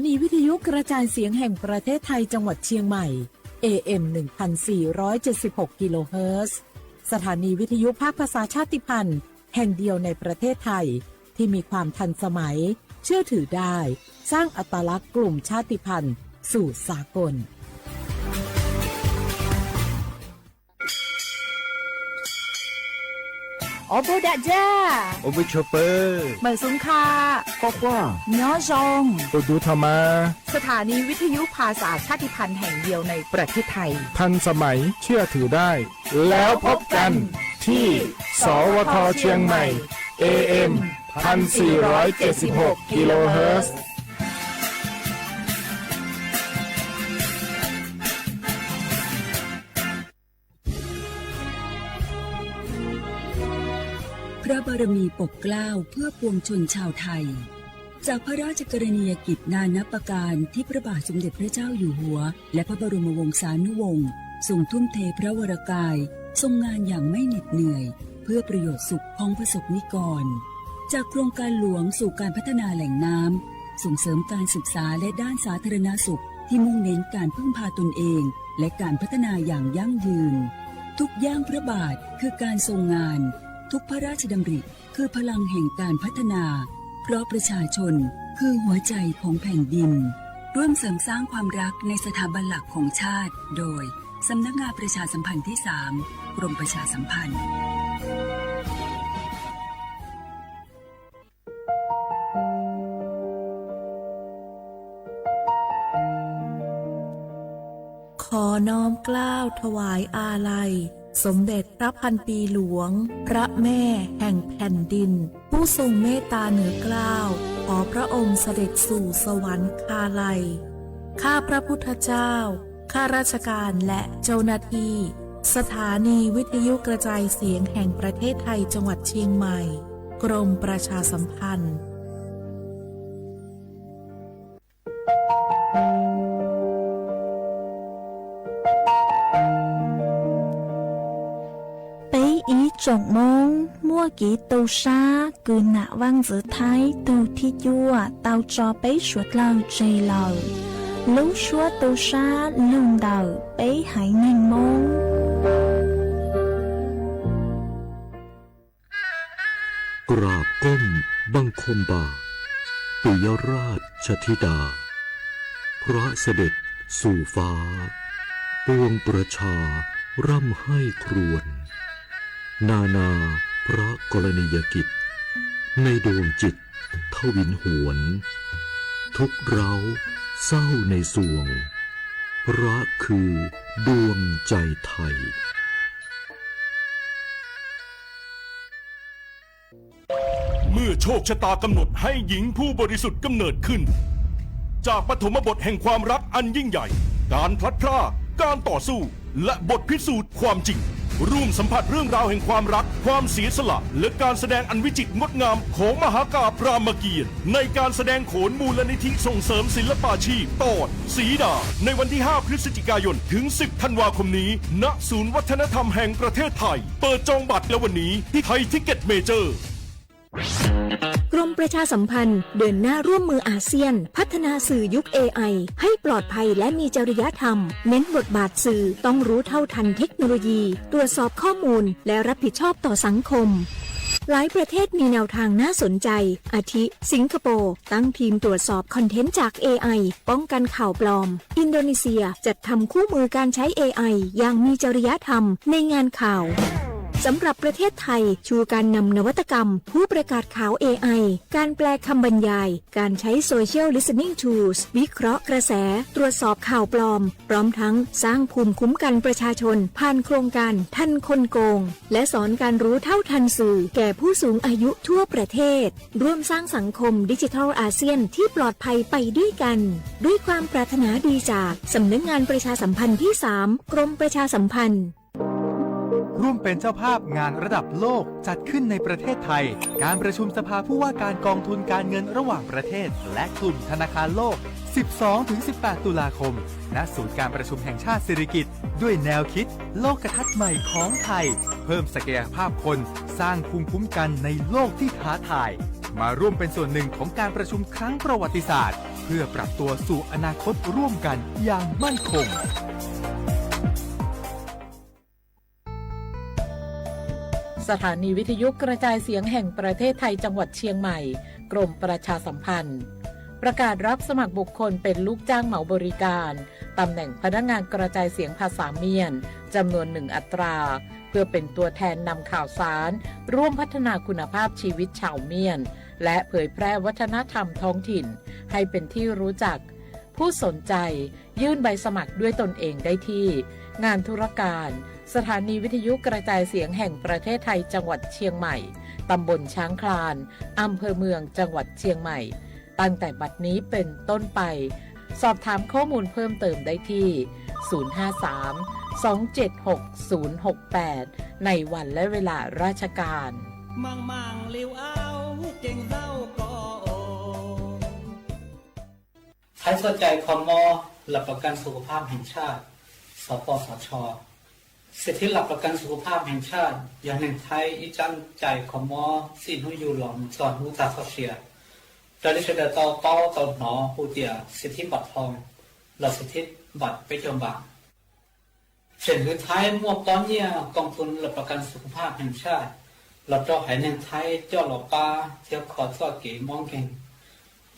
นีวิทยุกระจายเสียงแห่งประเทศไทยจังหวัดเชียงใหม่ เอ เอ็ม หนึ่งพันสี่ร้อยเจ็ดสิบหก กิโลเฮิรตซ์ สถานีวิทยุภาคภาษาชาติพันธุ์แห่งเดียวในประเทศไทย ที่มีความทันสมัย เชื่อถือได้ สร้างอัตลักษณ์กลุ่มชาติพันธุ์สู่สากล Ob peb dag zaj, ob peb tshaj peb, mawm xub kha, quaj quaj, nyob zoo, tus dub tha mas. สถานีวิทยุภาษาชาติพันธุ์แห่งเดียวในประเทศไทย ทันสมัย เชื่อถือได้ แล้วพบกันที่ สวท เชียงใหม่ เอ เอ็ม พันสี่ร้อยเจ็ดสิบหก กิโลเฮิรตซ์ พระบารมีปกเกล้าเพื่อปวงชนชาวไทย จากพระราชกรณียกิจนานับประการที่พระบาทสมเด็จพระเจ้าอยู่หัว และพระบรมวงศานุวงศ์ทรงทุ่มเทพระวรกาย ทรงงานอย่างไม่เหน็ดเหนื่อย เพื่อประโยชน์สุขของประสบนิกร จากโครงการหลวงสู่การพัฒนาแหล่งน้ำ ส่งเสริมการศึกษาและด้านสาธารณสุขที่มุ่งเน้นการพึ่งพาตนเอง และการพัฒนาอย่างยั่งยืน ทุกย่างพระบาทคือการทรงงาน ทุกพระราชดำริคือพลังแห่งการพัฒนา เพราะประชาชนคือหัวใจของแผ่นดิน ร่วมเสริมสร้างความรักในสถาบันหลักของชาติ โดย สำนักงานประชาสัมพันธ์ที่สาม กรมประชาสัมพันธ์ ขอน้อมเกล้าถวายอาลัย สมเด็จพระพันปีหลวง พระแม่แห่งแผ่นดิน ผู้ทรงเมตตาเหนือเกล้า ขอพระองค์เสด็จสู่สวรรคาลัย ข้าพระพุทธเจ้า ข้าราชการและเจ้าหน้าที่ สถานีวิทยุกระจายเสียงแห่งประเทศไทยจังหวัดเชียงใหม่ กรมประชาสัมพันธ์ Peb ib tsoom Hmoob muaj kev tu sab kws nam vaj ntxwv Thaib tug thib cuaj tau tso peb suav dlawg tseg lawm. Lub suab tu sab lug ntawm peb haiv neeg Hmoob. กราบก้มบังคมบาท ปิยราชธิดา พระเสด็จสู่ฟ้า ปวงประชาร่ำไห้ครวญ นานาพระกรณียกิจ ในดวงจิตทวินหวน ทุกข์ร้าวเศร้าในสวง พระคือดวงใจไทย เมื่อโชคชะตากำหนดให้หญิงผู้บริสุทธิ์กำเนิดขึ้น จากปฐมบทแห่งความรักอันยิ่งใหญ่ การพลัดพราก การต่อสู้ และบทพิสูจน์ความจริง ร่วมสัมผัสเรื่องราวแห่งความรัก ความเสียสละ และการแสดงอันวิจิตรงดงามของมหากาพย์รามเกียรติ์ ในการแสดงโขนมูลนิธิส่งเสริมศิลปาชีพ ตอน สีดา ในวันที่ ห้า พฤศจิกายน ถึง สิบ ธันวาคมนี้ ณ ศูนย์วัฒนธรรมแห่งประเทศไทย เปิดจองบัตรแล้ววันนี้ที่ไทยทิกเก็ตเมเจอร์ กรมประชาสัมพันธ์เดินหน้าร่วมมืออาเซียน พัฒนาสื่อยุค เอไอ ให้ปลอดภัยและมีจริยธรรม เน้นบทบาทสื่อต้องรู้เท่าทันเทคโนโลยี ตรวจสอบข้อมูล และรับผิดชอบต่อสังคม หลายประเทศมีแนวทางน่าสนใจ อาทิ สิงคโปร์ตั้งทีมตรวจสอบคอนเทนต์จาก เอไอ ป้องกันข่าวปลอม อินโดนีเซียจัดทำคู่มือการใช้ เอไอ อย่างมีจริยธรรมในงานข่าว สำหรับประเทศไทย ชูการนำนวัตกรรม ผู้ประกาศข่าว เอไอ การแปลคำบรรยาย การใช้ Social Listening Tools วิเคราะห์กระแส ตรวจสอบข่าวปลอม พร้อมทั้งสร้างภูมิคุ้มกันประชาชน ผ่านโครงการทันคนโกง และสอนการรู้เท่าทันสื่อแก่ผู้สูงอายุทั่วประเทศ ร่วมสร้างสังคมดิจิทัลอาเซียนที่ปลอดภัยไปด้วยกัน ด้วยความปรารถนาดีจากสำนักงานประชาสัมพันธ์ที่ สาม กรมประชาสัมพันธ์ ร่วมเป็นเจ้าภาพงานระดับโลกจัดขึ้นในประเทศไทย การประชุมสภาผู้ว่าการกองทุนการเงินระหว่างประเทศ และกลุ่มธนาคารโลก สิบสองถึงสิบแปด ตุลาคม ณ ศูนย์การประชุมแห่งชาติสิริกิติ์ ด้วยแนวคิดโลกทัศน์ใหม่ของไทย เพิ่มศักยภาพคน สร้างภูมิคุ้มกันในโลกที่ท้าทาย มาร่วมเป็นส่วนหนึ่งของการประชุมครั้งประวัติศาสตร์ เพื่อ เพื่อปรับตัวสู่อนาคตร่วมกันอย่างมั่นคง สถานีวิทยุกระจายเสียงแห่งประเทศไทยจังหวัดเชียงใหม่ กรมประชาสัมพันธ์ ประกาศรับสมัครบุคคลเป็นลูกจ้างเหมาบริการ ตำแหน่งพนักงานกระจายเสียงภาษาเมียน จำนวนหนึ่งอัตรา เพื่อเป็นตัวแทนนำข่าวสาร ร่วมพัฒนาคุณภาพชีวิตชาวเมียน และเผยแพร่วัฒนธรรมท้องถิ่น ให้เป็นที่รู้จัก ผู้สนใจ ยื่นใบสมัครด้วยตนเองได้ที่ งานธุรการ สถานีวิทยุกระจายเสียงแห่งประเทศไทยจังหวัดเชียงใหม่ ตำบลช้างคลาน อำเภอเมือง จังหวัดเชียงใหม่ ตั้งแต่บัดนี้เป็นต้นไป สอบถามข้อมูลเพิ่มเติมได้ที่ ศูนย์ห้าสาม สองเจ็ดหก ศูนย์หกแปด ในวันและเวลาราชการ Thaib txoj cai kho mob หลักประกันสุขภาพแห่งชาติ สปสช. สิทธิหลักประกันสุขภาพแห่งชาติ yog neeg Thaib ib tsab cai kho mob txij hnub yug los mus txog hnub tag txoj sia, raws li sawv daws tau paub tau hnov hu tias สิทธิบัตรทอง los สิทธิบัตร peb caug npam. Tseem hwv Thaib muaj pob nyiaj กองทุนหลักประกันสุขภาพแห่งชาติ los rau haiv neeg Thaib coj los pab thiab kho txoj kev mob nkeeg,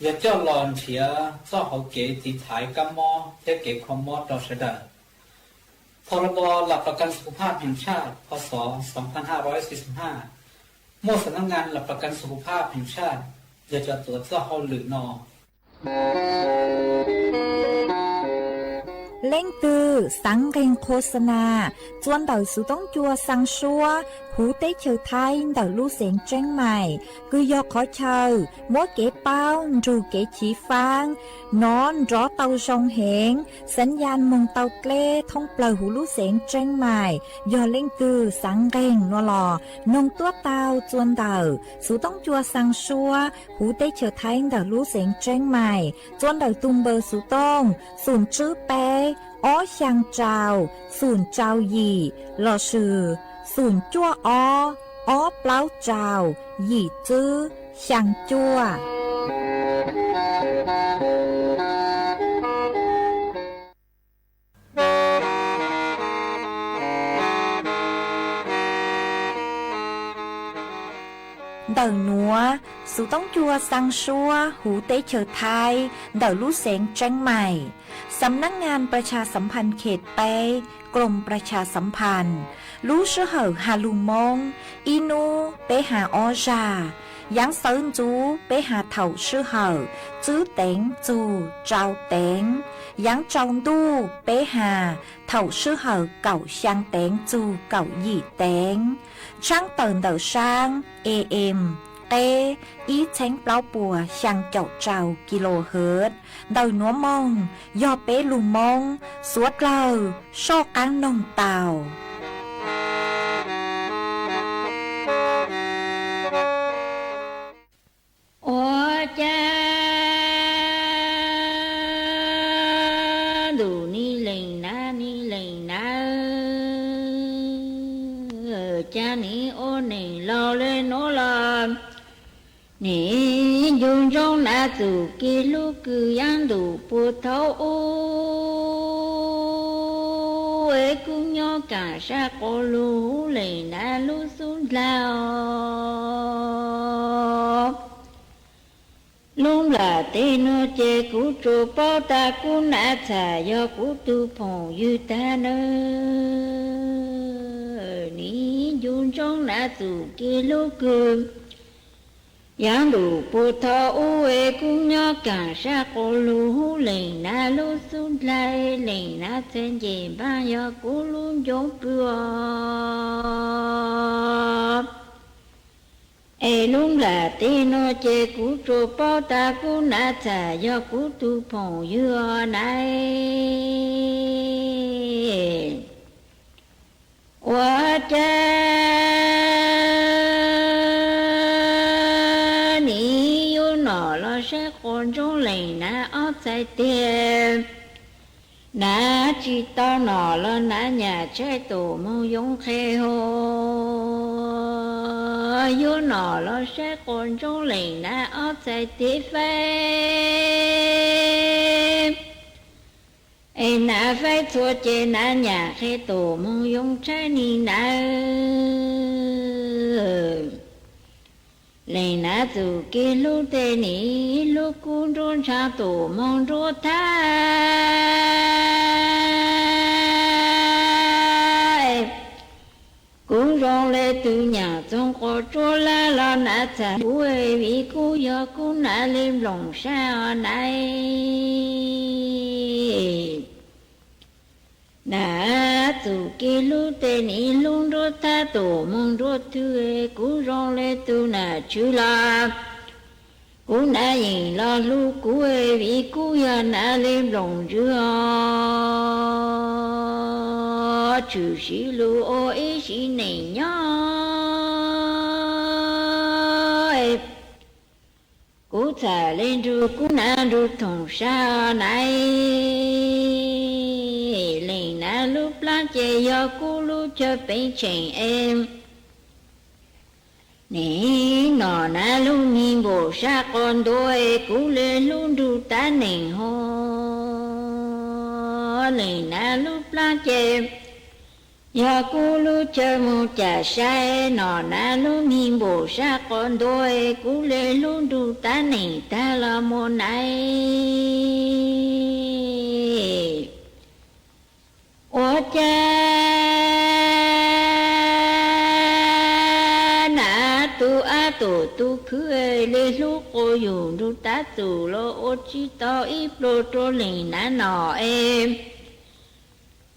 yog coj los nrhiav txoj hauv kev tiv thaiv kab mob thiab kev kho mob rau sawv daws. พรบหลักประกันสุขภาพแห่งชาติ พ.ศ. สองพันห้าร้อยสี่สิบห้า muaj สำนักงานหลักประกันสุขภาพแห่งชาติ yog cov tuav txoj hauj lwm no. Leej twg xav nqeeg qhua xa nas txua ntawm xuv toob cua xaa suab huv teb chaws Thaib ntawm lub xeev Tseeb Mais, kws yog qhov chaw muab kev paub nrug kev chiv faab nov nrov tau zoo heev, xav yas moog tau dleb thoob plawg huv lub xeev Tseeb Mais. Yog leej twg xav nqeeg no los noog tuab tau txua ntawm xuv toob cua xaa suab huv teb chaws Thaib ntawm lub xeev Tseeb Mais, txua ntawm tug npawb xuv tooj xoom tswb peb ob xyaa rau xoom rau yim lossis xoom cuaj ob ob plaub rau yim tswb xyaa cuaj. Ntawm nuav, xuv toob cua xaa suab huv teb chaws Thaib ntawm lub xeev Tseeb Mais, สำนักงานประชาสัมพันธ์เขตแปด กรมประชาสัมพันธ์, lub sij hawm has lug Moob ib nub peb has ob zag, yaav xawv ntxuv peb has thaum sij hawm tswb teev txug rau teev, yaav tsaus ntuj peb has thaum sij hawm kaum xyaa teev txug kaum yim teev, tshaab tawm ntawm saab AM qeb ib txheeb plaub puas xyaa caum rau kilohertz. Ntawm nuav moog yog peb lug Moob, suav dlawg soj qaab noog tau. Ua cas ntuj ni lees na ni lees na, cas nim ua neeg laug le nuav los, nim ncu ntsoov nav txum kis lub kws yaav ntuj puag thaum ub, es kuv nyob kaam sab quas lug huv lees na lub xub ndlaag os. Lub nplaim teb nuav ces kuv tsuas paub tas kuv nav txham yog kuv tug phoom ywg tag nawb. Nim ncu ntsoov nav txum kis lub kws yaav ntuj puag thaum ub, es kuv nyob kaam sab quas lug huv lees na lub xub ndlaag, lees na txhais ncej npaag yog kuv lub ncoov pw os. Es lub nplaim teb nuav ces kuv tsuas paub tas kuv nav txham yog kuv tug phoom ywg os na. Ua cas nim yug nom los saib quas ntsoov lees na ob txhais tiag, nav tsis tau nom los nav nyam tshaib tuam moog yoov qhe hov. yuav nom los saib quas ntsoov lees nav ob txhais tes faib. Es nav faib txhua ces nav nyam qhia tus moog yoo tshaib ni nawb. Lees nav txum kev hlub tes nim hlub kub nruab ntsha tus moog nruab thab. Kuv zoo le tug nyaam txoov quas tsuab lab los nav txham kuv, vim kuv yog kub nav le nploom sab os nav. Nav txum kev hlub tes nim hlub nruab thab tus moog nruab thwb, kuv zoo le tug nam tshwv los kuv nav yeem los hlub kuv, vim kuv yog nav le nploom ntswg os. Tshwm sim lug ua ib sim neej nyob, kuv txham le nrug kub nav nrug thoom sab nav. Lees nav lub plaab ces yog kub lub chaw peev tsheem es nim nom nav lub mi npaum sab quas ntuav, kuv le hlub nrug tab neem hov. Lees nav lub plaab ces yog kub lub chaw moog cam saib, nom nav lub mi npaum sab quas ntuav, kuv le hlub nrug tab neem tag los muaj nav. Ua cas nav tug ab tus tub khwb le hlub quas yug nrug tab txum los ua tsi tau ib pluag rua lees nav nom es,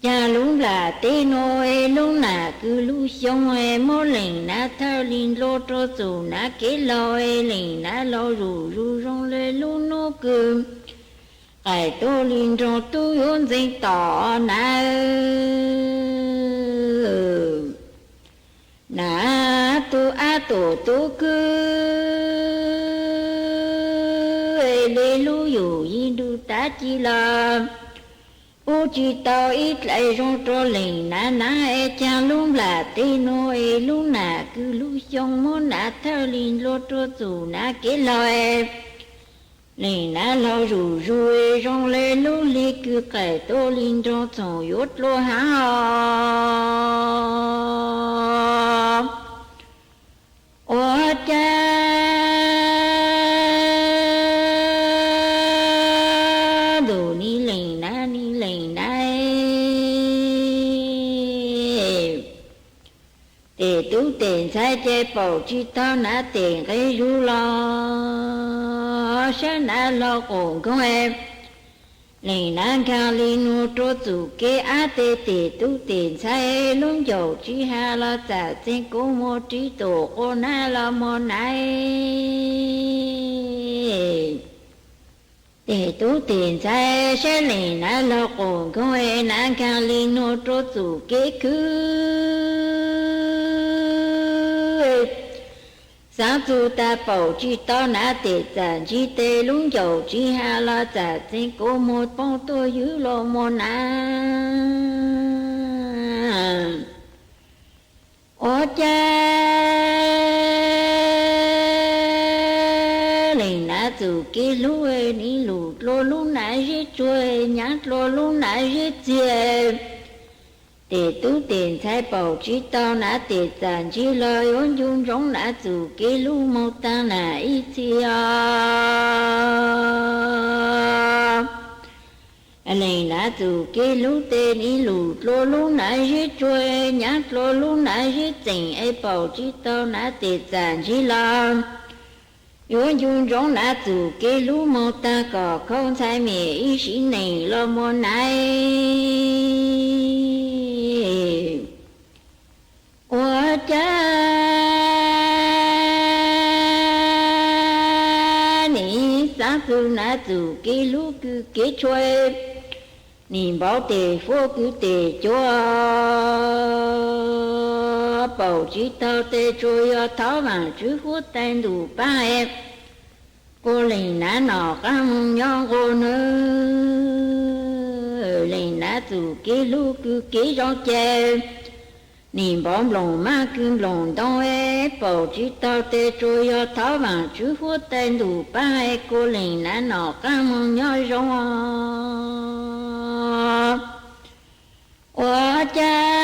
caag lub nplaim teb nuav es lub nam kws lub xyoo es muab lees nav thawj le nplua rua txum nav kev laug es lees nav laug zuj zus zoo le lub nub kws qaim tuab le nroo tub yuav ntxeev tom nav. Nav tug ab tus tub khwb le hlub yug yig nrug tab ci los ua tsi tau ib dlaim zoo rua lees nav nav es caag lub nplaim teb nuav es lub nam kws lub xyoo muab nav thawj le nplua rua txum nav kev laug es lees nav laug zuj zus zoo le lub hli kws qaim tuab le nroo txhoom yuav dlua haav os. Ua cas ntuj ni lees nav ni lees nav, tes tub tes ntxhais ces paum tsi tau nav tes nqe zug los saib nav laug quas nkoog. Lees nav nkaag le nuav rua txum kev ab teg, tes tub tes ntxhais lub ncaum tsi has los txam txeeg kuv muag ris tum quas nav los muaj nav. Tes tub tes ntxhais saib lees nav laug quas nkoog, es nav nkaag le nuav rua txum kev khwb. Xaav txug tag paum tsi tau nav tes txam ntsig, tes lub ncaum tsi has los txam txeeg kuv muag poob tuaj ywg los muaj nav. Ua cas lees nav txum kev hlub ni lug dlua lub nav zeb tsuag, nyaav dlua lub nav zeb txiag. Tes tub tes ntxhais paum tsi tau nav tes txam ntsig los yuav ncu ntsoov nav txum kev hlub moog taag nam ib txhis os. Lees nav txum kev hlub tes ni lug dlua lub nav zeb tsuag, nyaav dlua lub nav zeb txeem es paum tsi tau nav tes txam ntsig los yuav ncu ntsoov nav txum kev hlub moog taag kom khaub ntxhais mem ib sim neej los muaj nav. Ua cas nim xaav txug nav txum kev hlub kws kev tshuav, nim npauv tes fuab kws tes cuav, paum tsi tau tes tsuas yog thov vaam tswv huab tais ntuj paab es quas lees nav nom qaab moog nyob nqua nawb. Lees nav txum kev hlub kws kev zoo ces Nim npov nploos maj kws nploos ntoo es paum tsis taug tes, tsuas yog thov Vaam Tswv huab tais ntuj paab es kua leem nav nom qaab moog nyob zoo os. Ua cas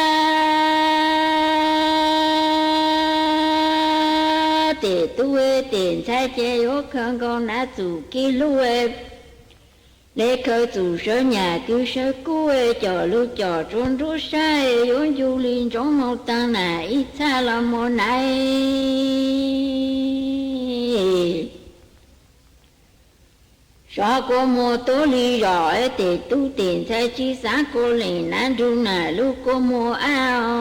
tes tub tes ntxhais ces yuav khaws nkaus nav txum kev hlub, le khaws txum sawv nyam kws sawv kub, coj lug coj rua nruab sab, yuav ncu li ntsoov moog taag nam ib txhab los muaj naiv. Sov kua muag tuab li zom, tes tub tes ntxhais tsi xaav kua leem nav nrug nam lub kua muag ab os.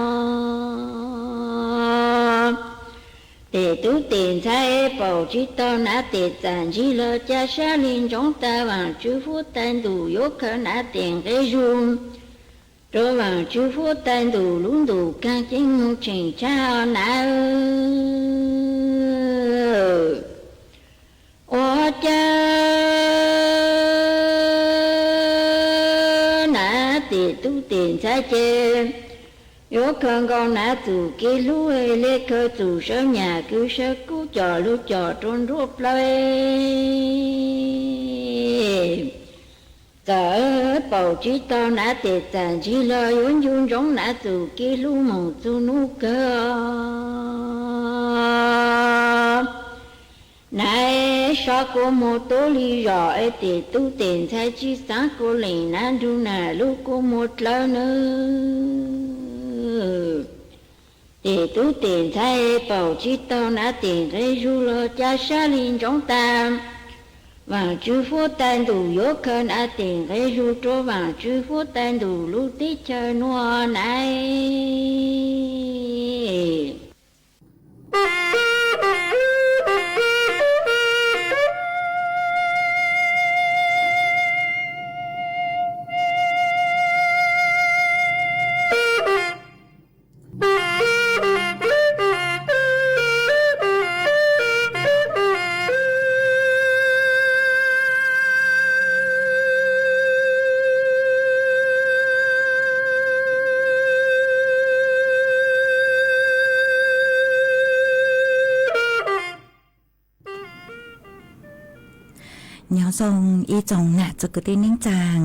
Tes tub tes ntxhais paum tsis taug nav tes txam ntsig los ca sab li ntsoov taag, Vaam Tswv huab tais ntuj yuav khaws nav tes nqe zug rua Vaam Tswv huab tais ntuj lub ntuj kaag ceeb moog tsheej tshaj os nav. Ua cas nav tes tub tes ntxhais ces yuav khaws nkaus nav txum kev hlub, le khaws txum sawv nyam kws sawv kub, coj lug coj rua nruab plawv. Txawm paum tsis taug nav tes txam ntsig los yuav ncu ntsoov nav txum kev hlub moog txug nub kawg. Naiv sov kua muag tuab li zom es tes tub tes ntxhais tsi xaav kua leem nav nrug nam lub kua muag dlawb nawb. Tes tub tes ntxhais paum tsis taug nav tes nqe zug los ca sab li ntsoov taag, Vaam Tswv huab tais ntuj yuav khaws nav tes nqe zug rua Vaam Tswv huab tais ntuj lub teb chaws nuav naiv. Nyob zoo ib tsoom nam txiv kwv tij neej tsaa,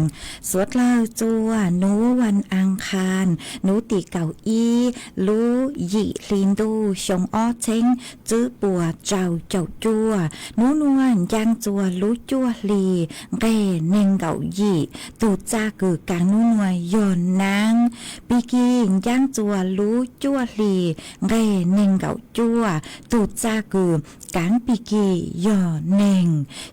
suav dlawg txua nub vas aas khaas nub tim kaum ib lub yim hli ntuj xyoo ob txheeb tswb puas rau caum cuaj. Nub nuav ncaaj txua lub cuaj hli nqeg neeg nkaum yim, tug txaj kws kaav nub nuav yog naab. Pig kig ncaaj txua lub cuaj hli nqeg neeg nkaum cuaj, tug txaj kws kaav pig kig yog neeg.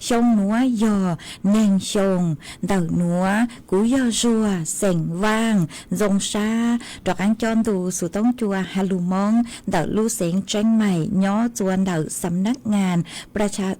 Xyoo nuav yog neeg xyoo, ntawm nuav kuv yog Zuag xeem Vaaj, zoo sab rov qaab coj ntu xuv toob cua Has Lug Moob ntawm lub xeev Tseeb Maim nyob txua ntawm Xam Nab Ngas Pras Has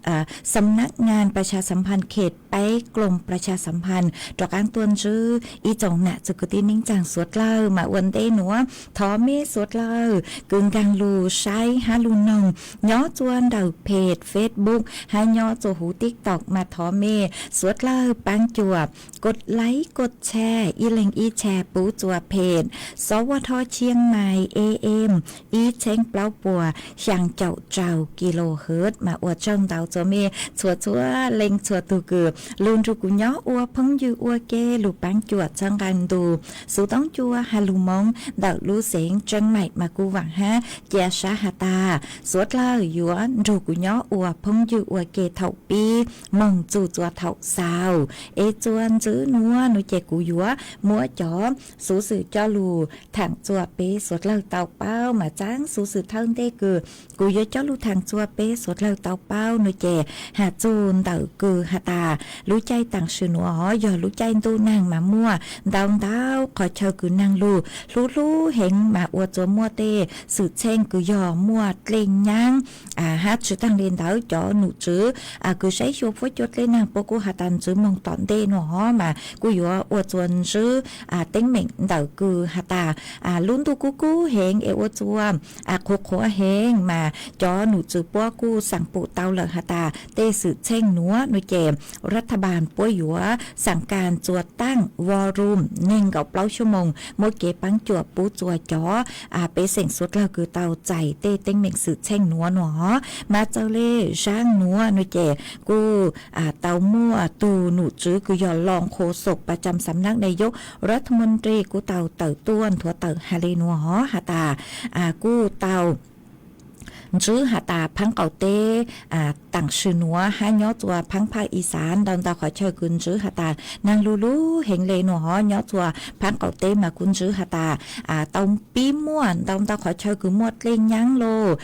Xam Nab Ngas Pras Has Xam Phas Khes Paib Kloom Pras Has Xam Phas rov qaab tuaj ntsib ib tsoom nam txiv kwv tij neej tsaa suav dlawg. Mas ua ntej nuav thov mej suav dlawg kws nkaag lug saib hab lug noog nyob txua ntawm peg Facebook hab nyob txua huv TikTok mas thov mej suav dlawg paab cuam kov laib kov tshare ib leeg ib tshare pub txua peg Xov Vaj Thoj Tshiab Mais A M ib txheeb plaub puas xyaa caum rau kilohertz. Mas ua tsaug ntau txua mej txhua txhua leej txhua tug kws lug nrug kuv nyob ua phooj ywg ua ke lug paab cuam txhawb nqaa ntu xuv toob cua Has Lug Moob ntawm lub xeev Tseeb Maim mas kuv vaam hab cia sab has tas suav dlawg yuav nrug kuv nyob ua phooj ywg ua ke thaum pib moog txug txua thaum xaus. Es txua ntxiv nuav nuav ces kuv yuav muab cov xuv xwm coj lug thaam txua peb suav dlawg tau paub. Mas txaam xuv xwm thawj ntej kws kuv yuav coj lug thaam txua peb suav dlawg tau paub nuav ces has txug ntawm kws has tas lub caij taam sim nuav yog lub caij ntuj nag mas muaj ntau ntau qhov chaw kws naag lug hlub hlub heev mas ua txua muaj tej xwm txheej kws yog muaj dlej nyaab hab tsi taag le ntawd cov num tswv kws saib xyuas huab cua dlej tib neeg puab kuj has tas ntswv moog tom ntej no mas kuj yuav ua txuas ntswb teeb meem ntawm kws has tas lub ntuj kub kub heev es ua txuas qhuav qhuav heev mas cov nom tswv puab kuj xaam pum tau lawm has tas tej xwm txheej nuav no ces รัฐบาล puab yuav xaam kas txuas taaj volume neeg nkaum plaub xuab moos muab kev paab cuam pub txuas cov pej xeem suav dlawg kws tau txais tej teeb meem xwm txheej nuav no. Mas txawm le zaaj nuav no ces kuj tau muaj tug nom tswv kws yog รองโฆษกประจำสำนักนายกรัฐมนตรี kuj tau tawm tuaj nthuav tawm has le nuav has tas kuj tau ntswb has tas phaab qaum teb taam sim nuav hab nyob txuas phaab phaj i xaav ntau ntau qhov chaw kws ntswb has tas naag lug lug heev le no hov nyob txuas phaab qaum teb mas kuj ntswb has tas tau pib muaj ntau ntau qhov chaw kws muaj dlej nyaab lug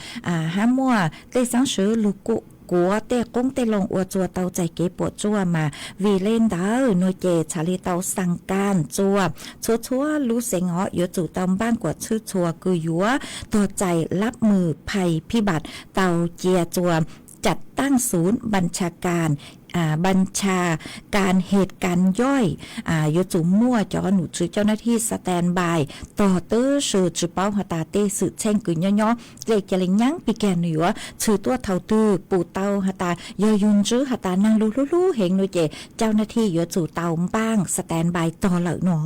hab muaj dlej xaab swv lug kuav tej qoob tej loo ua txuas tau txais kev puam tsuaj mas vim le ntawd no ces txhad le tau xaa kas txuas txhua txhua lub xeev hov yuav tsum tau npaaj kuas tshwj txhua kws yuav tog txais lab mws phais phij npam tau cia txuas cam taaj xuv npa ncha kas npa ncha kas hes kas yoij yuav tsum muaj cov nom tswv coj nab thij xa tan npais tog tub sw tsi paub has tas tej xwm txheej kws nyob nyob dlej ca le nyaab pig kag nws yuav tshwm tuaj thaus twg pum tau has tas yog yug ntswb has tas naag lug hlub hlub heev no ces coj nab thij yuav tsum tau npaaj xa tan npais tog lawm no.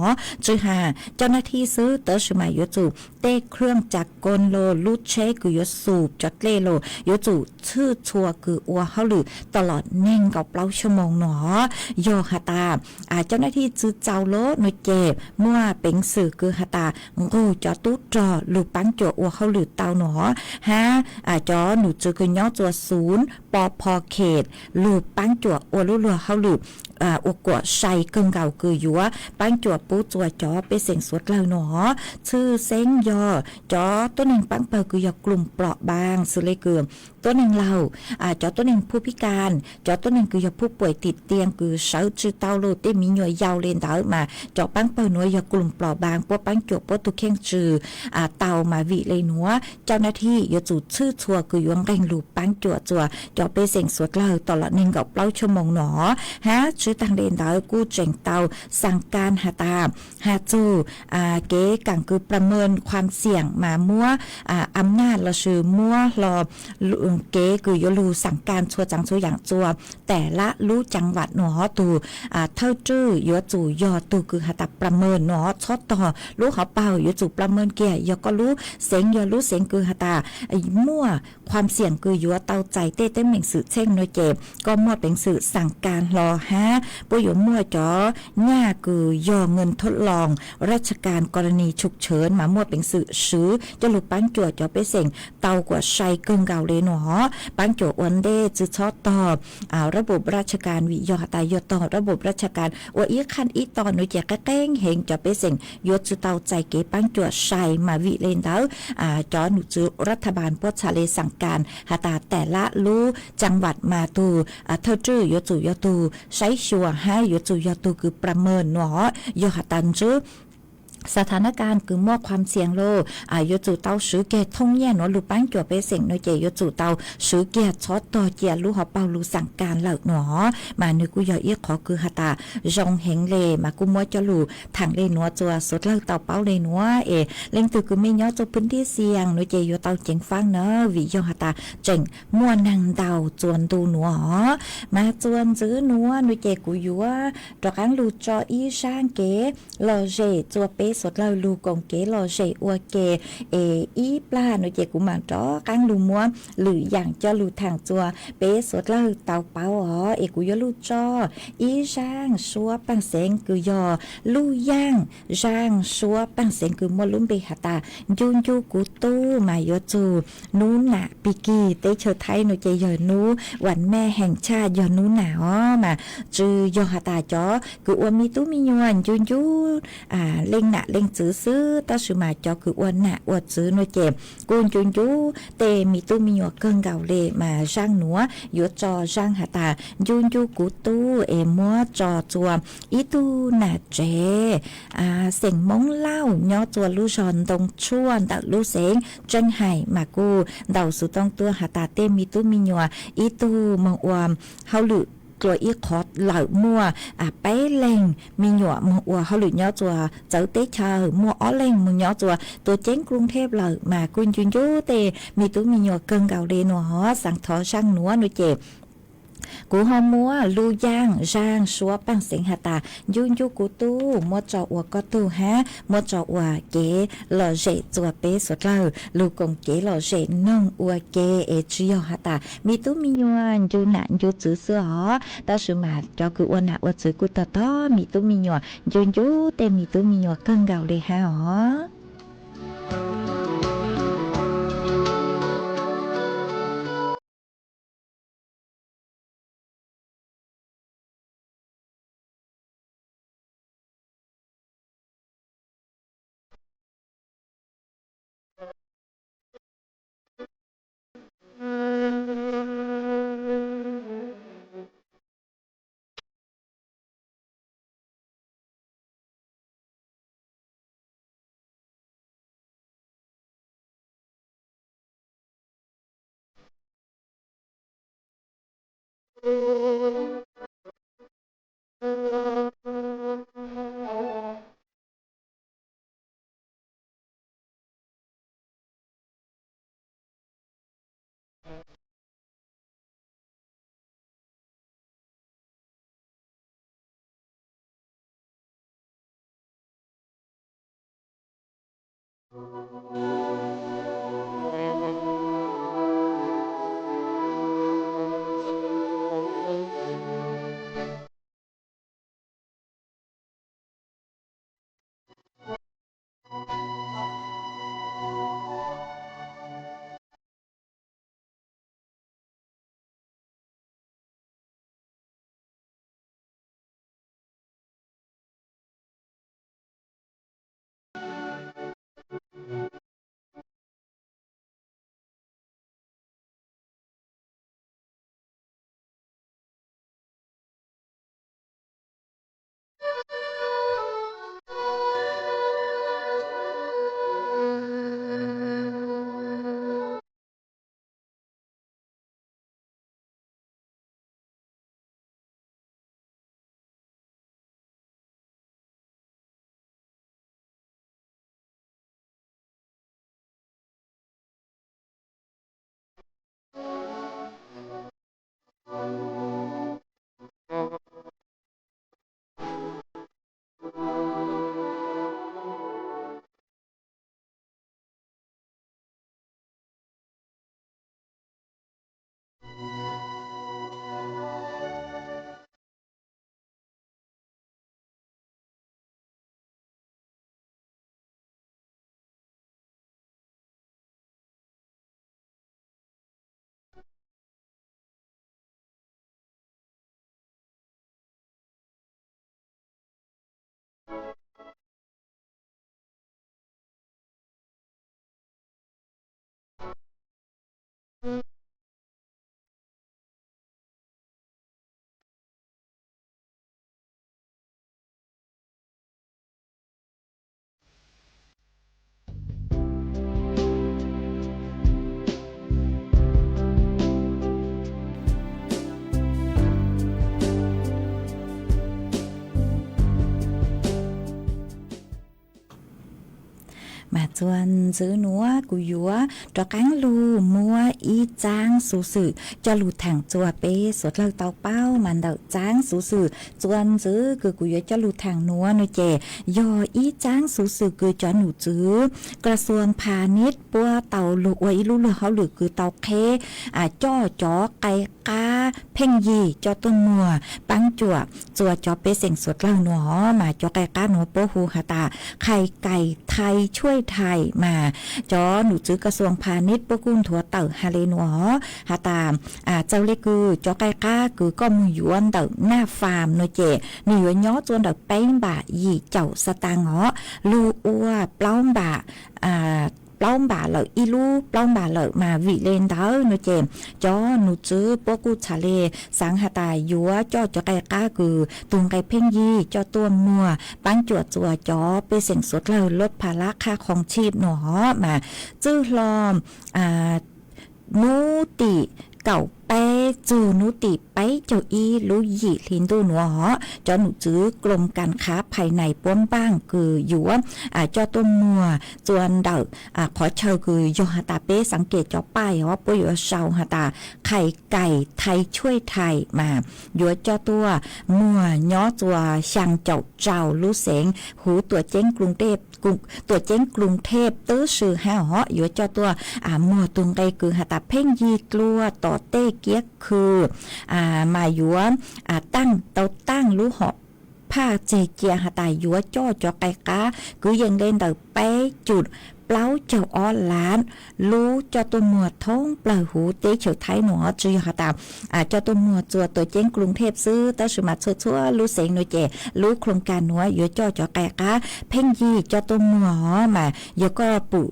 Tsi has coj nab thij xwb tab sis mas yuav tsum tej khwj ca koo los lub tsheb kws yuav xum cov dlej los yuav tsum tshwj txhua kws ua hauj lwm tau los neeg nkaum plaub xuab moos no. Yog has tas coj nab thij tsi txaus los no ces muaj peev xwm kws has tas nqug cov tub rog lug paab cuam ua hauj lwm tau no hab cov nom tswv kws nyob txuas xuv po pho khes lug paab cuam ua lub luag hauj lwm ua kuam sai kawg nkaus kws yuav paab cuam pub txuas cov pej xeem suav dlawg no. Tshwj xeeb yog cov tuab neeg paab pawg kws yog kloom plom npaas xws le kws tuab neeg laug, cov tuab neeg phuj pig kas, cov tuab neeg kws yog phuj puam tim tias kws sawv tsi tau lug tej me nyuam yaus le ntawd mas cov paab pawg nuav yog kloom plom npaas puab paab cuam puab tug kheej tsi tau mas vim le nuav coj nab thij yuav tsum tshwj txhua kws yuav nqeeg lug paab cuam txuas cov pej xeem suav dlawg tau los neeg nkaum plaub xuab moos no. Hab tsi taag le ntawd kuj tseem tau xaa kas has tas has txug kev kaam kws ประเมินความเสี่ยง mas muab am naj lossis muab hlo kev kws yuav lug xaa kas txhua tsav txhua yaam txuas tas lab lub caa vam no tug thawj tswj yuav tsum yog tug kws has tas ประเมิน no txhob tog lub hauv paug yuav tsum ประเมิน kiag yog koj lub xeev yog lub xeev kws has tas muaj ความเสี่ยง kws yuav tau txais tej teeb meem xwm txheej no ces koj muaj peev xwm xaa kas hlo hab puab yuav muaj cov nyaj kws yog เงินทดลองราชการกรณีฉุกเฉิน mas muaj peev xwm swv coj lug paab cuam cov pej xeem tau kuam sai kawg nkaus le no hov. Paab cuam ua ntej tsi txhob tog ระบบราชการ vim yog has tas yog tog ระบบราชการ ua ib qhaj ib tog no ces qeeb qeeb heev cov pej xeem yuav tsi tau txais kev paab cuam sai mas vim le ntawd cov nom tswv รัฐบาล puab txhad le xaa kas has tas tas lab lub caa vam mas tug thawj tswj yuav tsum yog tug saib xyuas hab yuav tsum yog tug kws ประเมิน no hov. Yog has tas ntswb สถานการณ์ kws muaj ความเสี่ยง lug yuav tsum tau swv kiag thooj nyiaj nuav lug paab cuam pej xeem no ces yuav tsum tau swv kiag txhob tog cia lub hauv paug lug xaa kas lawm no hov. Mas nws kuj yog ib qhov kws has tas zoo heev le mas kuj muab coj lug thaam le nuav txuas suav dlawg tau paub le nuav es leej twg kws mej nyob txuas พื้นที่เสี่ยง no ces yuav tau ceev faab na vim yog has tas tseem muaj neeg ntaus txuas ntu nuav hov. Mas txuas ntxiv nuav no ces kuv yuav rov qaab lug tso ib zaaj kev lom zem txuas peb suav dlawg lug koom kev lom zem ua ke es ib plag no ces kuv mam rov qaab lug muab lwm yaam coj lug thaam txuas peb suav dlawg tau paub os. Es kuv yuav lug tso ib zaaj suab paaj xeev kws yog lub yaaj zaaj suab paaj xeev kws muaj lub npe has tas ncu ncu kuv tub mas yuav txug nub nam pig kig teb chaws Thaib no ces yog nub vas mej heem tshaj yog nub nam os mas tsi yog has tas cov kws ua me tub me nyuam ncu ncu leej nam leej txwv xwb tab sis mas cov kws ua nam ua txwv no ces kuj ncu ncu tej me tub me nyuam kawg nkaus le mas zaaj nuav yuav tso zaaj has tas ncu ncu kuv tub es muab tso txuas ib tug nam tsev xeem Moob Lauj nyob txuas lub zog Ntoo Tshuaj ntawm lub xeev Tseej Hais mas kuj ntaus xuv tooj tuaj has tas tej me tub me nyuam ib tug moog ua hauj lwm Dlua ib qho lawm muaj peb leeg me nyuam moog ua hauj lwm nyob txuas txawv teb chaws, muaj ob leeg moog nyob txuas tuam ceeb Kruv Thev lawm mas kuj ncu ncu tej me tub me nyuam kawg nkaus le nuav hov. Xaav thov zaaj nuav nuav ces kuv ho muab lub yaaj zaaj suab paaj xeev has tas ncu ncu kuv tub, muab tso ua koj tug hab muab tso ua kev lom zem txuas peb suav dlawg lug koom kev lom zem noog ua ke es tsi yog has tas me tub me nyuam ncu nam ncu txwv xwb hov. Tab sis mas cov kws ua nam ua txwv kuj tog tog me tub me nyuam, ncu ncu tej me tub me nyuam kawg nkaus le hab os. Mas txuas ntxiv nuav kuv yuav rov qaab lug muab ib txaab xuv xwm coj lug thaam txuas peb suav dlawg tau paub. Mas ntawm txaab xuv xwm txuas ntxiv kws kuv yuav coj lug thaam nuav no ces yog ib txaab xuv xwm kws cov num tswv kas xuas pha nib puab tau lug ua ib lub lug hauj lwm kws tau qheb coj cov qai qab pheej yig coj tuaj muag paab cuam txuas cov pej xeem suav dlawg nuav hov. Mas cov qai qab nuav puab hu has tas khai cai thai chuaj thai. Mas cov num tswv kas xuas pha nib puab kuj nthuav tawm has le nuav hov has tas txawm le kws cov qai qab kws koj moog yuav ntawm Naj Fam no ces nwg yuav nyob txuas ntawm peb npam yim caum xa tas hov, lug ua plaub npam plaub npam lawm, ib lub plaub npam lawm. Mas vim le ntawd no ces cov num tswv puab kuj txhad le xaav has tas yuav coj cov qai qab kws tug nqai pheej yig coj tuaj muag paab cuam txuas cov pej xeem suav dlawg lub pha lab qhab qhoo tshib nuav hov. Mas txwj hlo nub tim kaum peb txug nub tim peb caug ib lub yim hli ntuj nuav hov, cov num tswv klo kas khav phais nais puab npaaj kws yuav coj tuaj muag txua ntawm qhov chaw kws yog has tas peb xaav kev cov paij hov puab yuav sau has tas Khais Kais Thais Tshuaj Thais mas yuav coj tuaj muag nyob txua xyaa caum rau lub xeev huv tuam ceeb Kruv Thej tub si hab hov yuav coj tuaj muag tug nqe kws has tas pheej yig dlua tom tej kiab khw mas yuav taaj tau taaj lub hom phaj tseg cia has tas yuav coj cov qai qab kwv yees le ntawm peb cum plaub caug ob lab lub coj tuaj muag thoob plawg huv teb chaws Thaib nuav, tsi yog has tas coj tuaj muag txua tuam ceeb Kruv Thej xwb, tab sis mas txhua txhua lub xeev nuav ces lub klo kas nuav yuav coj cov qai qab pheej yig coj tuaj muag hov mas yog koj pum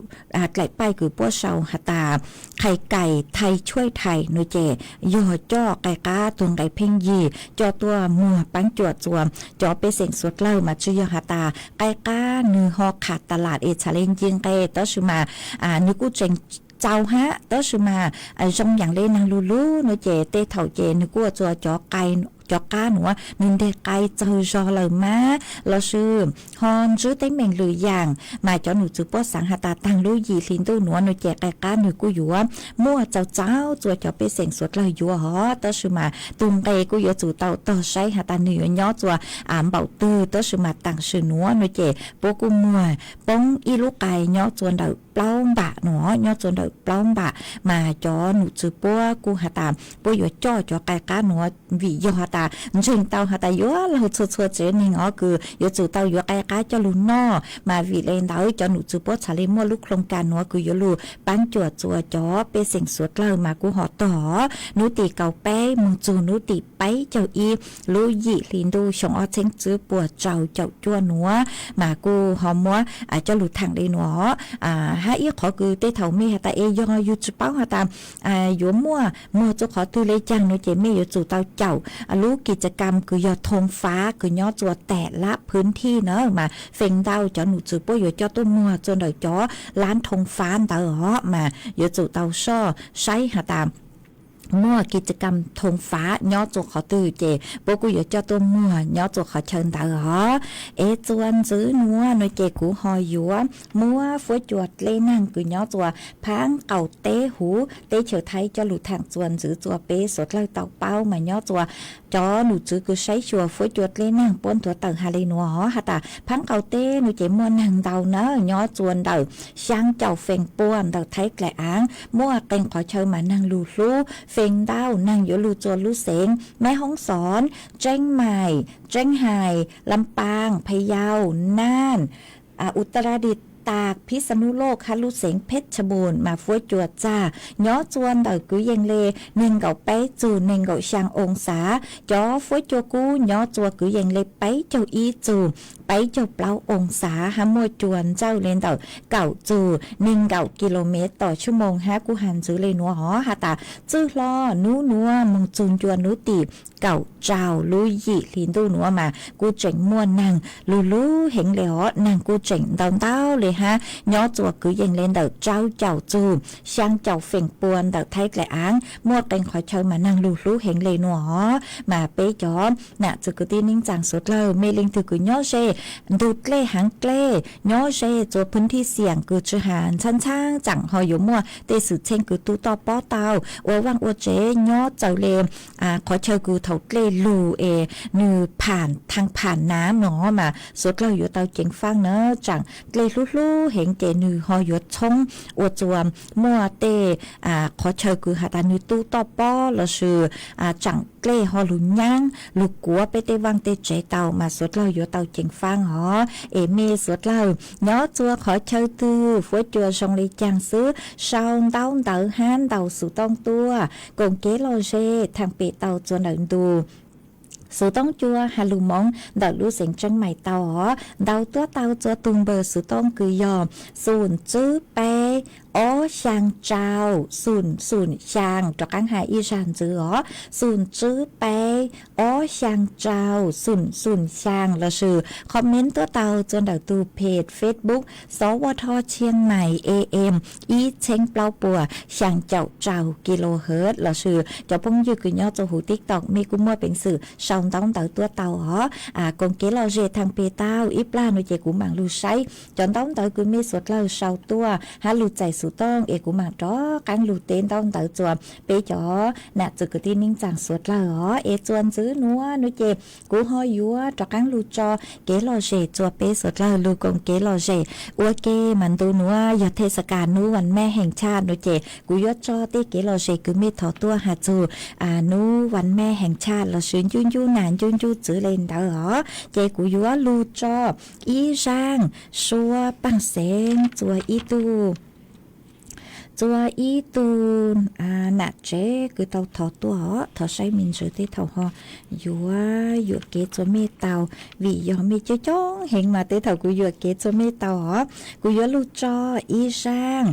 dlaim paij kws puab sau has tas Khais Kais Thais Tshuaj Thais nuav ces yog coj qai qab tug nqe pheej yig coj tuaj muag paab cuam txua cov pej xeem suav dlawg mas tsi yog has tas qai qab nwg ho qha tas lam es txhad le nce nqe, tab sis mas nwg kuj tseem txaus hab, tab sis mas zoo yaam le naag lug lub nuav ces tej thaum ces nwg kuj ua txua cov qab nuav nwg nteg qai txawg zog lawm mas lossis ho ntsib teeb meem lwm yaam mas cov num tswv puab xaav has tas taag lub yim hli ntuj nuav nuav ces qai qab nwg kuj yuav muaj txaus txaus txua cov pej xeem suav dlawg yuav hov, tab sis mas tug nqe kuj yuav tsum tau tog saib has tas nwg yuav nyob txua npaum twg, tab sis mas taam sim nuav nuav ces puab kuj muag poob ib lub qai nyob txua ntawm plaub npam nuav, nyob txua ntawm plaub npam mas cov num tswv puab kuj has tas puab yuav coj cov qai qab nuav vim yog has tas ntseeg tau has tas yuav laug txhua txhua tsev neeg hov kws yuav tsum tau yuav qai qab coj lug noj mas vim le ntawd cov num tswv puab txhad le muaj lub klo kas nuav kws yuav lug paab cuam txua cov pej xeem suav dlawg mas kuj ho tog nub tim kaum peb moog txug nub tim peb caug ib lub yim hli ntuj xyoo ob txheeb tswb puas rau caum cuaj nuav mas kuj ho muab coj lug thaam le nuav hab ib qhov kws tej thaum mej has tas es yog yug tsi paub has tas yuav muaj muag txua qhov twg le caag nuav ces mej yuav tsum tau caum lub kis tsa kam kws yog thoo fav kws nyob txua tam lab phwv thij na mas feem ntau cov num tswv puab yuav coj tuaj muag txua ntawm cov lab thoo fav ntawd hov mas yuav tsum tau soj saib has tas muaj kis tsa kam thoo fav nyob txua qhov twg ces puab kuj yuav coj tuaj muag nyob txua qhov chaw ntawd hov. Es txua ntxiv nuav nuav ces kuv ho yuav muab fuab cua dlej naag kws nyob txua Phaab Qaum teb huv teb chaws Thaib coj lug thaam txua ntxiv txua peb suav dlawg tau paub mas nyob txua cov num tswv kws saib xyuas fuab cua dlej naag puab nthuav tawm has le nuav hov has tas Phaab Qaum teb nuav ces muaj naag ntau na, nyob txua ntawm xyaa caum feem pua ntawm Thaib dlaim aav, muaj qee qhov chaw mas naag lug hlub feem ntau naag yuav lug txua lub xeev Meb Hoob Xoob, Tseeb Maim, Tseeb Hais, Lam Paaj, Pha Yau, Naaj, Utaradit, Taag, Phij Xa Nub Loj hab lub xeev Phej Tha Npuj mas fuab cua txag nyob txua ntawm kwv yees le neeg nkaum peb txug neeg nkaum xyaa oo xav. Cov fuab cua kub nyob txua kwv yees le peb caug ib txug peb caug plaub oo xav hab muaj cua ntsawj le ntawm kaum txug neeg nkaum kis lus mev tom xuab moos hab kuj has ntxiv le nuav hov has tas txwj hlo nub nuav moog txug ncua nub tim kaum rau lub yim hli ntuj nuav mas kuj tseem muaj naag lug lub heev le hov, naag kuj tseem ntau ntau le hab nyob txua kwv yees le ntawm rau caum txug xyaa caum feem pua ntawm Thaib dlaim aav, muaj qee qhov chaw mas naag lug hlub heev le nuav hov mas peb cov nam txiv kwv tij neej tsaa suav dlawg mej leej twg kws nyob ze ntug dlej haav dlej, nyob ze txua phwv thij xiam kws tsi has ntxhab ntxhab tsaam ho yuav muaj tej xwm txheej kws tu toj pob tau, ua vaaj ua tsev nyob txawv le qhov chaw kws thaum dlej lug es nwg phaam thaaj phaam naav no mas suav dlawg yuav tau ceev faab na, tsaam dlej hlub hlub heev ces nwg ho yuav txhoob ua txua muaj tej qhov chaw kws has tas nwg tu toj pob lossis tsaam dlej ho lug nyaab lug kuav peb tej vaaj tej tsev tau mas suav dlawg yuav tau ceev faab hov. Es mej suav dlawg nyob txua qhov chaw twg fuab cua zoo le caag xwb sau ntaub ntawv hab ntaus xuv tooj tuaj koom kev lom zem thaam pem tau txua ntawm ntu xuv tooj cua has lug moov ntawm lub xeev Tseeb Mais tau hov. Ntaus tuab tau txua tug npawb xuv tooj kws yog xoom tswb peb ob xyaa rau xum xum xyaa, rov qaab has ib zag ntxiv os, xum tswb peb ob xyaa rau xum xum xyaa, lossis comment tuaj tau txug ntawm tug page Facebook Xov Vaj Thoj Tshiab Mais A M ib txheeb plaub puas xyaa caum rau kilohertz, lossis cov phooj ywg kws nyob txug huv TikTok mej kuj muaj peev xwm sau ntaub ntawv tuaj tau os. Koom kev lom zem thaam peg tau ib plag nuav ces kuv maam lug saib cov ntaub ntawv kws mej suav dlawg sau tuaj hab lug txais xuv tooj es kuv maam rov qaab lug teb ntaub ntawv txuas peb cov nam txwv kwv tij neej tsaa suav dlawg os. Es txuas ntxiv nuav nuav ces kuv ho yuav rov qaab lug tso kev lom zem txuas peb suav dlawg lug koom kev lom zem ua ke mas ntu nuav yog thej xas kas nub vas mej heev tshaj nuav ces kuv yuav tso tej kev lom zem kws mej thov tuaj has txug nub vas mej heev tshaj lossis ncuj ncuj nam ncuj ncuj txwv le ntawd os. Ces kuv yuav lug tso ib zaaj suab paaj xeev txuas ib tug txuas ib tug nam tsev kws tau thov tuaj os. Thov saib me ntsis tej thaum ho yuav yuam kev txuas mej tau, vim yog mej coob coob heev mas tej thaum kuv yuam kev txuas mej tau os. Kuv yuav lug tso ib zaaj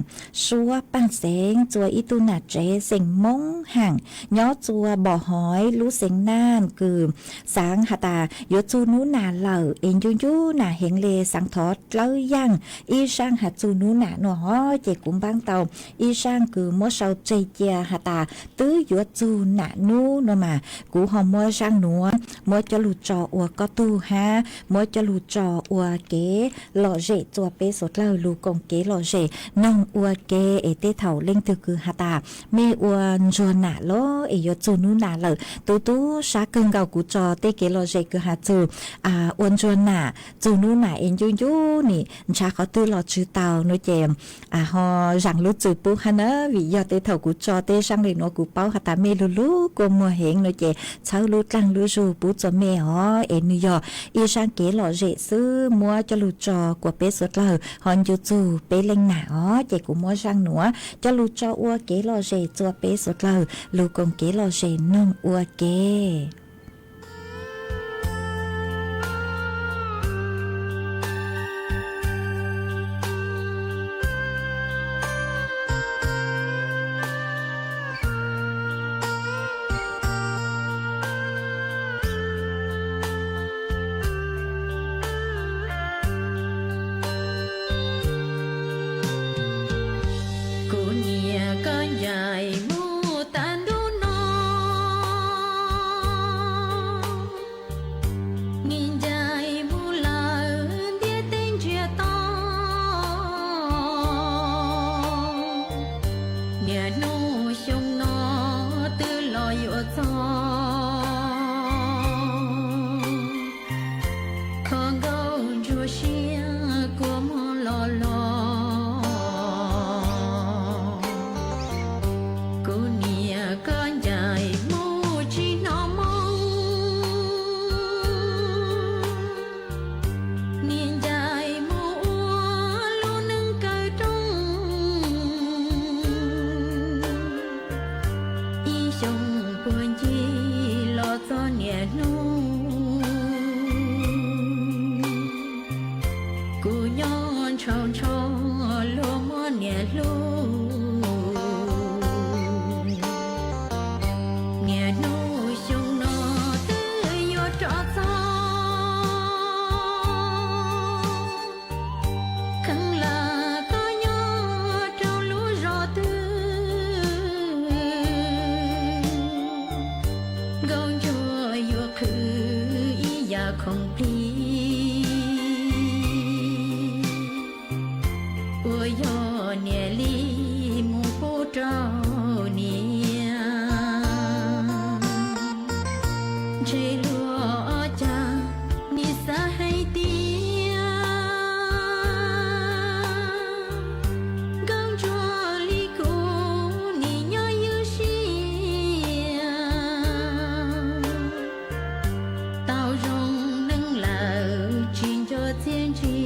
suab paaj xeev txuas ib tug nam tsev xeem Moob Haam nyob txuas Npom Hoiv lub xeev Naj kws xaav has tas yuav txug nub nam lawm es ncuj ncuj nam heev le, xaav thov dlawb yaaj ib zaaj has txug nub nam nuav os. Ces kuv npaab tau ib zaaj kws muab sau tseg cia has tas twb yuav txug nam nub nuav mas kuv ho muab zaaj nuav muab coj lug tso ua koj tug hab muab coj lug tso ua kev lom zem txuas peb suav dlawg lug koom kev lom zem noog ua ke. Es tej thaum leej twg kws has tas mej ua ntsuag nam lawm es yuav txug nub nam lawm, tu tu sab kawg nkaus kuv tso tej kev lom zem kws has txug ua ntsuag nam txug nub nam es ncuj ncuj nim nrhav qhov twg los tsi tau nuav ces ho zaam lub txim pub hab na, vim yog tej thaum kuv tso tej zaaj le nuav kuv paub has tas mej lug lug kua muag heev nuav ces txhawb lub dlaag lub zug pub txuas mej os. Es nwg yog ib zaaj kev lom zem xwb muab coj lug tso kuas peb suav dlawg ho ncu txug peb leej nam os. Ces kuv muab zaaj nuav coj lug tso ua kev lom zem txuas peb suav dlawg lug koom kev lom zem noog ua ke. Kuv nyiam koj ncaim mus tag ntuj no, nim ncaim mus lawm ntiaj teb ntsiag to. Niaj hnub xyoo no twb los yuav txog, koj nkauj ntsuag siab kua muag los los. Kuv niam koj ncaim mus tsis hnov moo, niam ncaim mus ua lub neej kaw rooj. Ib xyoo puag ncig los txog niaj hnub, kuv nyob ntshaus ntsho luag muab niam hlub. Niaj hnub xyoo no twb yuav rov txog, kheev lam koj nyob rau lub zos twg, nkauj ntsuag yuav qhwv ib yam khoom plig. Uas yog niam li mus pub rau niam, ntshe luag ua cas nim xav hais tias, nkauj ntsuag li kuv nim nyob ywj siab, tau zoo neej lawm tsis nco txiaj ntsig.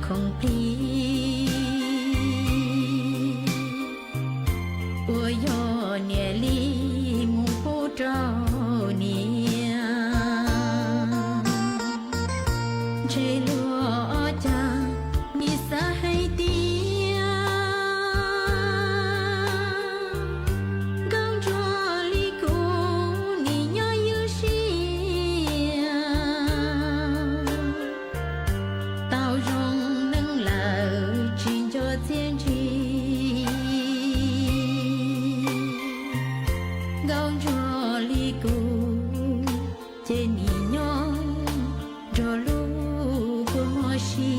Khoom plig uas yog niam li mus pub rau niam, ntshe luag ua cas nim xav hais tias nkauj ntsuag li kuv nim nyob ywj siab. Tau zoo neej lawm tsis nco txiaj ntsig, nkauj ntsuag li kuv ces nim nyob nrog lub kua muag si.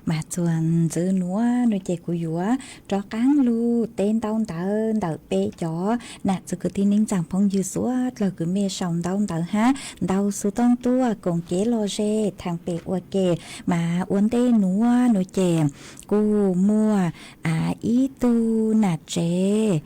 Mas txuas ntxiv nuav no ces kuv yuav rov qaab lug teb ntaub ntawv ntawm peb cov nam txiv kwv tij neej tsaa phooj ywg suav dlawg kws mej sau ntaub ntawv hab ntau xov tooj tuaj koom kev lom zem thaam pem ua ke. Mas ua ntej nuav no ces kuj muaj ib tug nam tsev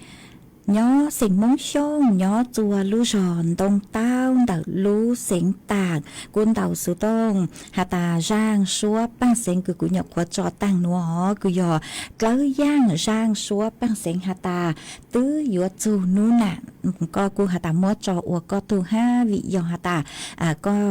nyob xeem Moob Xyooj nyob txua lub zog Ntoo Taub ntawm lub xeev Taam, kuj ntaus xov tooj has tas zaaj suab paaj xeev kws kuv nyuam qhuav tso taag nuav os, kws yog dlawb yaaj zaaj suab paaj xeev has tas twb yuav txug nub nam, koj kuj has tas muab tso ua koj tug hab vim yog has tas koj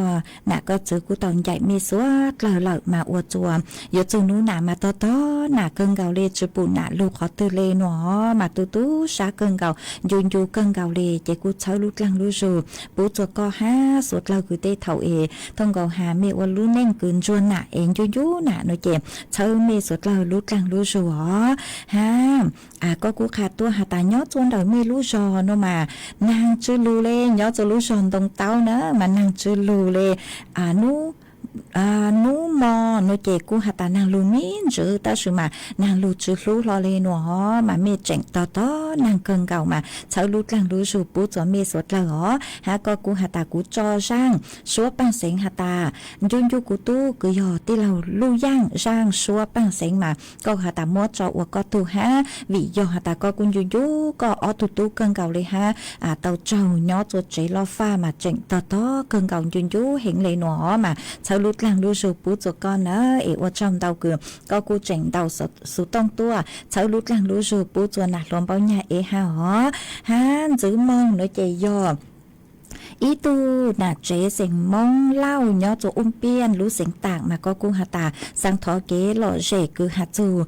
nam koj txwv kuj tau ncaim mej suav dlawg lawm mas ua txuas yuav txug nub nam mas tog tog nam kawg nkaus le, tsi pum nam lug qhov twg le nuav mas tu tu sab kawg nkaus, ncu ncu kawg nkaus le. Ces kuj txhawb lub dlaag lub zug pub txuas koj hab suav dlawg kws tej thaum es thooj nkaus has mej ua lub neej kws ntsuag nam es ncu ncu nam no ces txhawb mej suav dlawg lub dlaag lub zug os. Hab koj kuj qha tuaj has tas nyob txua ntawm mej lub zog no mas naag tsi lug le, nyob txua lub zog Ntoo Taub na mas naag tsi lug le. Nub mo no ces kuj has tas naag lug me ntsis tab sis mas naag lug tsi hlub hlo le nuav os, mas mej tseem tog tog naag kawg nkaus mas txhawb lub dlaag lub zug pub txuas mej suav dlawg os. Hab koj kuj has tas kuv tso zaaj suab paaj xeev has tas ncu ncu kuv tub kws yog tij laug Luj Yaaj zaaj suab paaj xeev mas koj has tas muab tso ua koj tug hab vim yog has tas koj kuj ncu ncu koj ob tug tub kawg nkaus le hab tau tsaug nyob txua tsev loj faj mas tseem tog tog kawg nkaus ncu ncu heev le nuav os, mas txhawb lub dlaag lub zug pub txuas koj na. Es ua tsaug ntau kws koj kuj tseem ntaus xov tooj tuaj txhawb lub dlaag lub zug pub txuas nam hluas Npaub Nyag Ev hab os. Hab ntxiv moog no ces yog ib tug nam tsev xeem Moob Lauj nyob txua Ub Piaj lub xeev Taam mas koj kuj has tas xaa thov kev lom zem kws has txug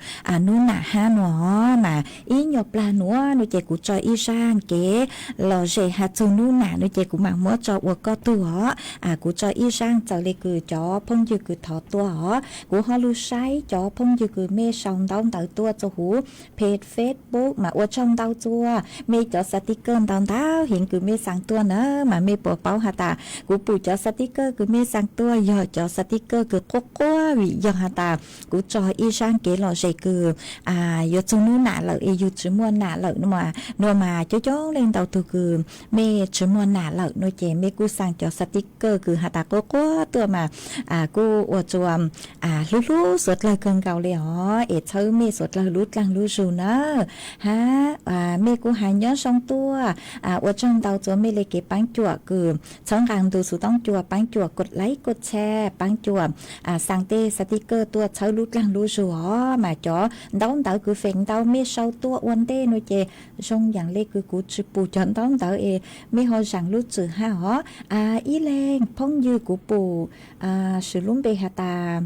nub nam hab nuav os, mas ib nyuas plag nuav no ces kuv tso ib zaaj kev lom zem has txug nub nam no ces kuv mam muab tso ua koj tug os. Kuv tso ib zaaj txawm le kws cov phooj ywg kws thov tuaj os, kuv ho lug saib cov phooj ywg kws mej sau ntaub ntawv tuaj txua huv peg Facebook mas ua tsaug ntau txua mej cov xav tij kawg ntau ntau heev kws mej xaa tuaj na, mas mej Puas paub has tas kuv pum cov xav tib kawj kws mej xaa tuaj yog cov xav tib kawj kws quaj quaj vim yog has tas kuv tso ib zaaj kev lom zem kws yuav txug nub nam lawm es yug tsi muaj nam lawm nua mas coob coob leej ntau tug kws mej tsi muaj nam lawm nua ces mej kuj xaa cov xav tib kawj kws has tas quaj quaj tuaj mas kuj ua rua hlub hlub suav dlawg kawg nkaus le os es txhawb mej suav dlawg lub dlaag lub zug na. Hab mej kuj has nyob zoo tuaj, ua tsaug ntau rua mej le kev paab cuam kws txhawb nqaa ntu xuv toob cua paab cuam kod laib kod tshaj paab cuam xaa tej xav tib kawj tuaj txhawb lub dlaag lub zug os mas cov ntaub ntawv kws feem ntau mej sau tuaj ua ntej nua ces zoo yaam le kws kuv tsi pum cov ntaub ntawv es mej ho zaam lub tswm hab os. Ib leeg phooj ywg kuv pum swv lub npe has tas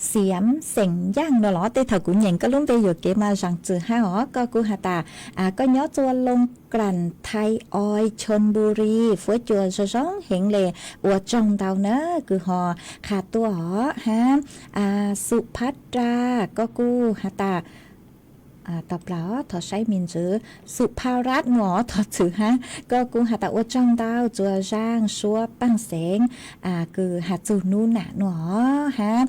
Xiam Xeem Yaaj no los tej thaum kuv nyeem koj lub npe yuam kev mas zaam tswm hab os koj kuj has tas koj nyob rua Loo Kram Thai Oi Chonburi Fuab Cua zoo zoo heev le, ua tsaug ntau na kws ho qha tuaj os hab. Xum Phab Ra koj kuj has tas tau pla thov saib me ntsis Xum Phab Rat nua thov txwm hab koj kuj has tas ua tsaug ntau rua zaaj suab paaj xeev kws has txug nub nam nua hab.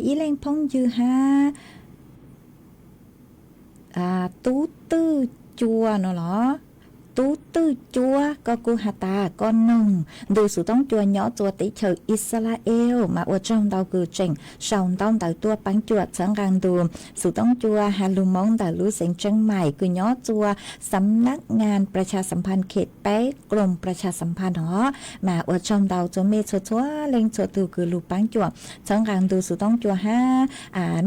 Ib leej phooj ywg hab Tub Twj Cua no los Tub Twj Cua koj kuj has tas koj noog ntu xuv toob cua nyob rua teb chaws Israel mas ua tsaug ntau kws tseem sau ntaub ntawv tuaj paab cuam txhawb nqaa ntu xuv toob cua has lug Moob ntawm lub xeev Tseeb Mais kws nyob rua Sำນັກงานประชาสัมพันธ์เขตแปด กรมประชาสัมพันธ์ os mas ua tsaug ntau rua mej txhua txhua leej txhua tug kws lug paab cuam txhawb nqaa ntu xuv toob cua hab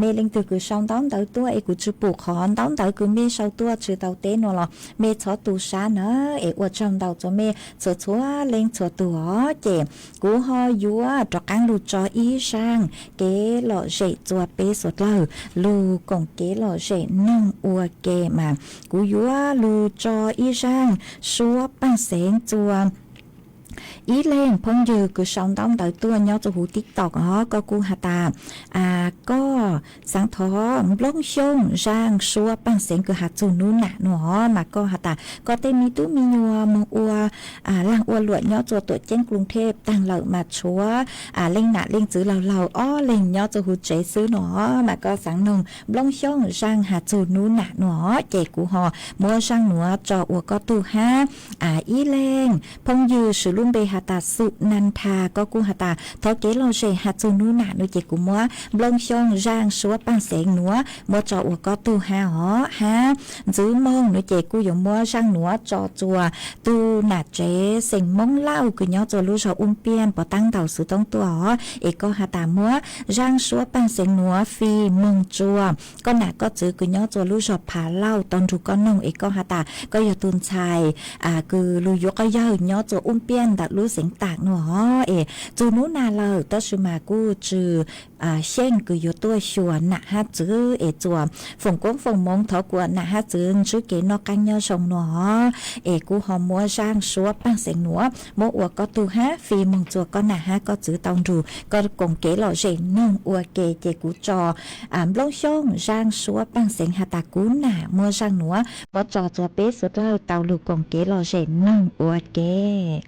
mej leej twg kws sau ntaub ntawv tuaj es kuv tsi pum qhov ntaub ntawv kws mej sau tuaj tsi tau teb nua los mej txhob tu sab na es ua tsaug ntau rua mej txhua txhua leej txhua tug os ces kuv ho yuav rov qaab lug tso ib zaaj kev lom zem rua peb suav dlawg lug koom kev lom zem noog ua ke mas kuv yuav lug tso ib zaaj suab paaj xeev rua ib leeg phooj ywg kws sau ntaub ntawv tuaj nyob rua huv TikTok os koj kuj has tas koj xaav thov Nplooj Xyooj zaaj suab paaj xeev kws has txug nub nam nua os mas koj has tas koj tej me tub me nyuam moog ua laag ua luam nyob rua tuam ceeb Kruv Thej taag lawm mas tshuav leej nam leej txwv laug laug ob leeg nyob rua huv tsev xwb nua os mas koj xaav noog Nplooj Xyooj zaaj has txug nub nam nua os ces kuv ho muab zaaj nuav tso ua koj tug hab. Ib leeg phooj ywg swv lub npe has tas Xum Nan Tha koj kuj has tas thov kev lom zem has txug nub nam nua ces kuv muab Nplooj Xyooj zaaj suab paaj xeev nuav muab tso ua koj tug hab os hab. Ntxwv Moog nua ces kuj yuav muab zaaj nuav tso rua tug nam tsev xeem Moob Lauj kws nyob rua lub zog Ub Piaj Pov Taab Ntaus xuv toob tuaj os es koj has tas muab zaaj suab paaj xeev nuav fij moog rua koj nam koj txwv kws nyob rua lub zog Phav Lauj tau nrug koj noog es koj has tas koj yog tug ntxhais kws lug yuav quas yawg nyob rua Ub Piaj ntawm lub xeev Taam nua os es txug nub nam lawm tab sis mas kuj tsi xyeej kws yuav tuaj xyuas nam hab txwv es txuas foom koob foom moov thov kuas nam hab txwv ntsib kev noj qaab nyob zoo nua os es kuv ho muab zaaj suab paaj xeev nuav muab ua koj tug hab fij moog rua koj nam hab koj txwv tau nrug koj koom kev lom zem noog ua ke ces kuv tso Nplooj Xyooj zaaj suab paaj xeev has tas kuv nam muab zaaj nuav muab tso rua peb suav dlawg tau lug koom kev lom zem noog ua ke.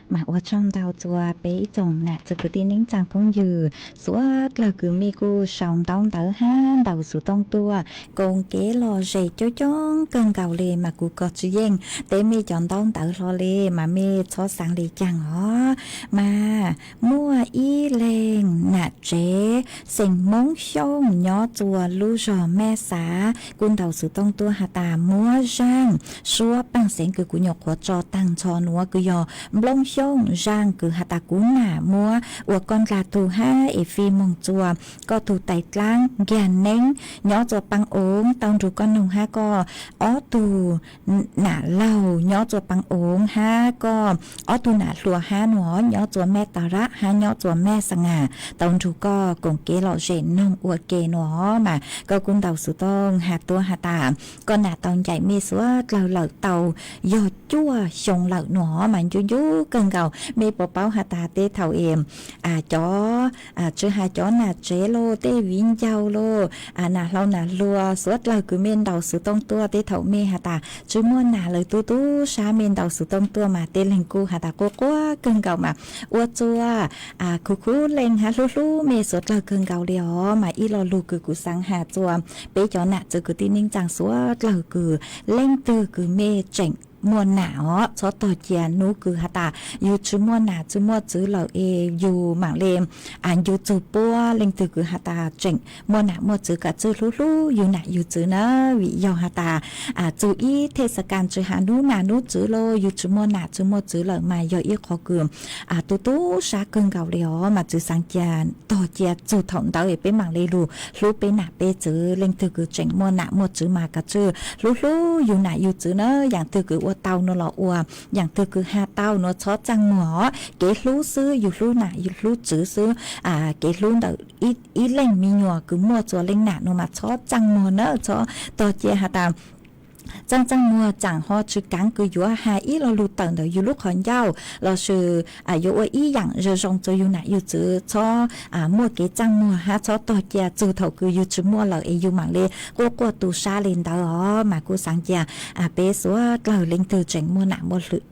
Mas ua tsaug ntau rua peb ib tsoom nam txiv kwv tij neej tsaa phooj ywg suav dlawg kws mej kuj sau ntaub ntawv hab ntaus xuv tooj tuaj koom kev lom zem coob coob kawg nkaus le, mas kuv kov tswv yeej teb mej cov ntaub ntawv hlo le, mas mej txhob xaav le caag os. Mas muaj ib leeg nam tsev xeem Moob Xyooj nyob rua lub zog Mej Xav kuj ntaus xuv tooj tuaj has tas muab zaaj suab paaj xeev kws kuv nyuam qhuav tso taag nrho nuav kws yog Nplooj Xyooj, zaaj kws has tas kuv nam muab ua koj ndla tug hab es fij moog rua koj tug tais dlaab nkaag neeb nyob rua Paab Oob tau nrug koj noog hab koj ob tug nam laug nyob rua Paab Oob hab koj ob tug nam hluas hab nuav nyob rua Mej Tau Rab hab nyob rua Mej Xas Ngas tau nrug koj koom kev lom zem noog ua ke nuav. Mas koj kuj ntaus xuv tooj has tuaj has tas koj nam tau ncaim mej suav dlawg lawm tau yog cuaj xyoo lawm nuav, mas ncu ncu kawg nkaus. Mej puas paub has tas tej thaum es cov tsi has cov nam tsev los tej viv ncaus los nam hlau nam hluas suav dlawg kws mej ntaus xuv tooj tuaj tej thaum mej has tas tsi muaj nam lawm tu tub sab mej ntaus xuv tooj tuaj mas tej leeg kuj has tas quaj quaj kawg nkaus mas ua rua khuv khuv leej hab hlub hlub mej suav dlawg kawg nkaus le os. Mas ib lo lug kws kuv xaav has rua peb cov nam txiv kwv tij neej tsaa suav dlawg kws leej twg kws mej tseem muaj nam os txhob tog cia nub kws has tas yug tsi muaj nam tsi muaj txwv lawm es yug maam le ncu txug puab. Leej twg kws has tas tseem muaj nam muaj txwv kav tsij hlub hlub yug nam yug txwv na, vim yog has tas txug ib thej xas kas tsi has nub nam nub txwv los yug tsi muaj nam tsi muaj txwv lawm mas yog ib qhov kws tu tub sab kawg nkaus le os. Mas txwv xaav cia tog cia txug thaum ntawd es peb maam le lug hlub peb nam peb txwv. Leej twg kws tseem muaj nam muaj txwv mas kav tsij hlub hlub yug nam yug txwv na, yaam twg kws ua tau nuav los ua, yaam twg kws has tau nuav txhob txaaj muag os. Kev hlub xwb yug hlub nam yug hlub txwv xwb, kev hlub ntawm ib leej me nyuam kws muaj rua leej nam nuav mas txhob txaaj muag na, txhob tog cia has tas txaaj txaaj muag tsaam ho tsi kaav kws yuav has ib lo lug tawm ntawm yug lub qhov ncauj lossis yuav ua ib yaam zoo zoo rua yug nam yug txwv. Txhob muaj kev txaaj muag hab txhob tog cia txug thaum kws yug tsi muaj lawm es yug maam le quaj quaj tu sab le ntawd os. Mas kuj xaav cia peb suav dlawg leej twg tseem muaj nam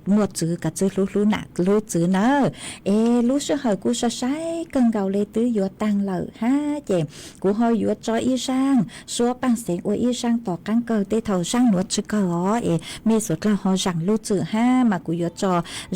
muaj txwv kav tsij hlub hlub nam hlub txwv nawb. Es lub sij hawm kuj sai sai kawg nkaus le twb yuav taag lawm hab ces kuv ho yuav tso ib zaaj suab paaj xeev ua ib zaaj tom qaab kawg. Tej thaum zaaj nuav tsi kawg os es mej suav dlawg ho zaam lub txim hab mas kuv yuav tso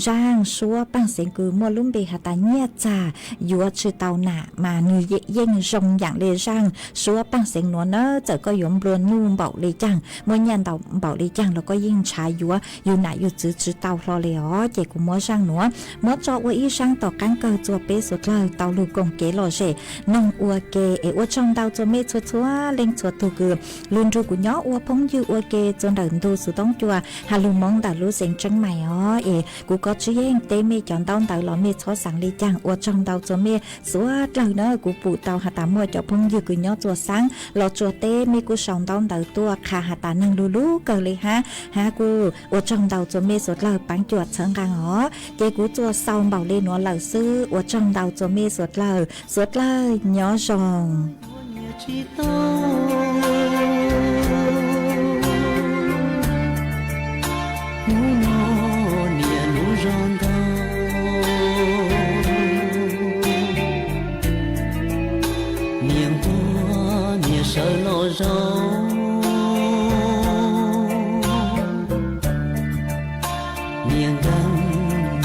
zaaj suab paaj xeev kws muaj lub npe has tas nyiaj txag yuav tsi tau nam mas nwg yeej zoo yaam le zaaj suab paaj xeev nuav na. Txawm koj yuav nplua nuj npaum le caag muaj nyiaj ntau npaum le caag los koj yeej ntshav yuav yug nam yug txwv tsi tau hlo le os. Ces kuv muab zaaj nuav muab tso ua ib zaaj tom qaab kawg rua peb suav dlawg tau lug koom kev lom zem noog ua ke. Es ua tsaug ntau rua mej txhua txhua leej txhua tug kws lug nrug kuv nyob ua phooj ywg ua ke rua ntawm ntu xuv toob cua has lug Moob ntawm lub xeev Tseeb Mais os. Es kuv kov tswv yeej teb mej cov ntaub ntawv los mej txhob xaav le caag. Ua tsaug ntau rua mej suav dlawg na. Kuv pum tau has tas muaj cov phooj ywg kws nyob rua xaab los tsuas teb, mej kuj sau ntaub ntawv tuaj qha has tas neeg lug lub kawg le hab, hab kuj ua tsaug ntau rua mej suav dlawg paab cuam txhawv nqaa os. Ces kuv tsuas xaus npaum le nuav lawm xwb. Ua tsaug ntau rua mej suav dlawg, suav dlawg nyob zoo. Hnub no niam lub zog ntau, niam nquag niam sawv los zaum, niam nkeeg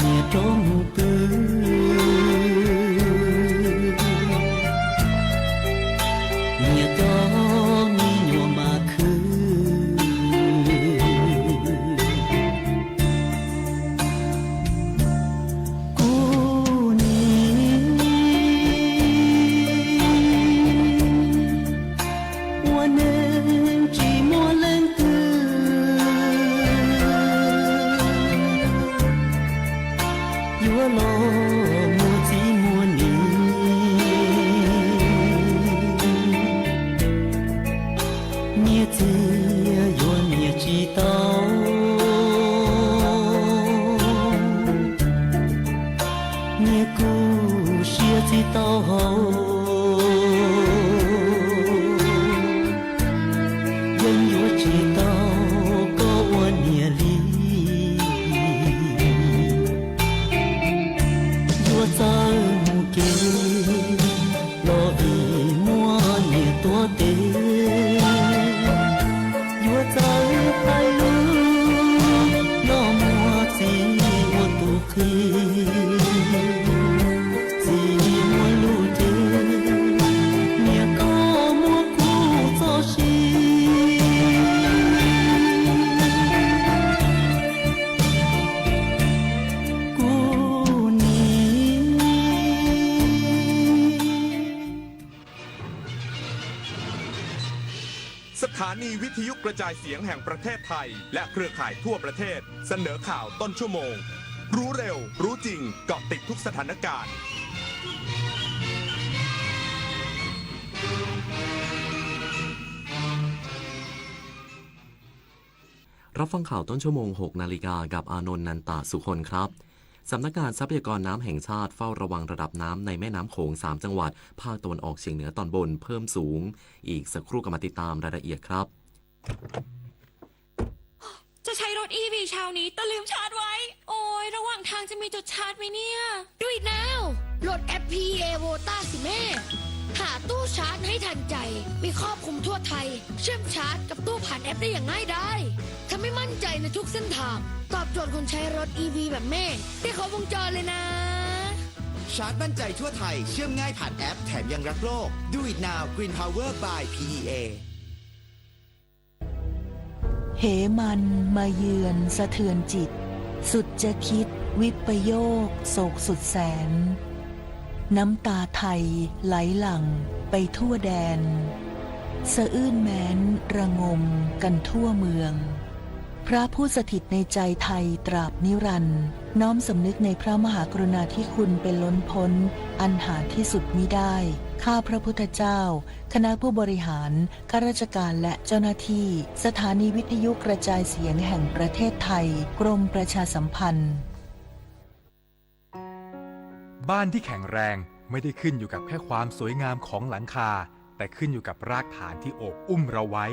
niam rov mus pw, niam coj Ais lub, noj muag txiv ua tus qhi, txiv muaj lus ces niam koj muab kuv txoj sia, kuv niam. สถานีวิทยุกระจายเสียงแห่งประเทศไทย และเครือข่ายทั่วประเทศ เสนอข่าวต้นชั่วโมง รู้เร็ว รู้จริง เกาะติดทุกสถานการณ์ รับฟังข่าวต้นชั่วโมง หกนาฬิกา กับอานนท์ นันตะสุคนครับ สำนักงานทรัพยากรน้ำแห่งชาติเฝ้าระวังระดับน้ำในแม่น้ำโขง สามจังหวัดภาคตะวันออกเฉียงเหนือตอนบนเพิ่มสูง อีกสักครู่กลับมาติดตามรายละเอียดครับ จะใช้รถอีวีเช้านี้แต่ลืมชาร์จไว้ โอ๊ย ระหว่างทางจะมีจุดชาร์จไหมเนี่ย Do it now โหลดแอป พีอีเอ Vota สิแม่ หาตู้ชาร์จให้ทันใจ มีครอบคลุมทั่วไทย เชื่อมชาร์จกับตู้ผ่านแอปได้อย่างง่ายดาย ทำให้มั่นใจในทุกเส้นทาง ตอบโจทย์คนใช้รถอีวีแบบแม่ ได้ครบวงจรเลยนะ ชาร์จมั่นใจทั่วไทย เชื่อมง่ายผ่านแอป แถมยังรักโลก Do it now Green Power by พีอีเอ เหมันมาเยือนสะเทือนจิต สุดจะคิดวิปโยคโศกสุดแสน น้ำตาไทยไหลหลั่งไปทั่วแดน สะอื้นแม้นระงมกันทั่วเมือง พระผู้สถิตในใจไทยตราบนิรันดร์ น้อมสำนึกในพระมหากรุณาธิคุณเป็นล้นพ้น อันหาที่สุดมิได้ ข้าพระพุทธเจ้า คณะผู้บริหาร ข้าราชการและเจ้าหน้าที่ สถานีวิทยุกระจายเสียงแห่งประเทศไทย กรมประชาสัมพันธ์ บ้านที่แข็งแรงไม่ได้ขึ้นอยู่กับแค่ความสวยงามของหลังคา แต่ขึ้นอยู่กับรากฐานที่โอบอุ้มเราไว้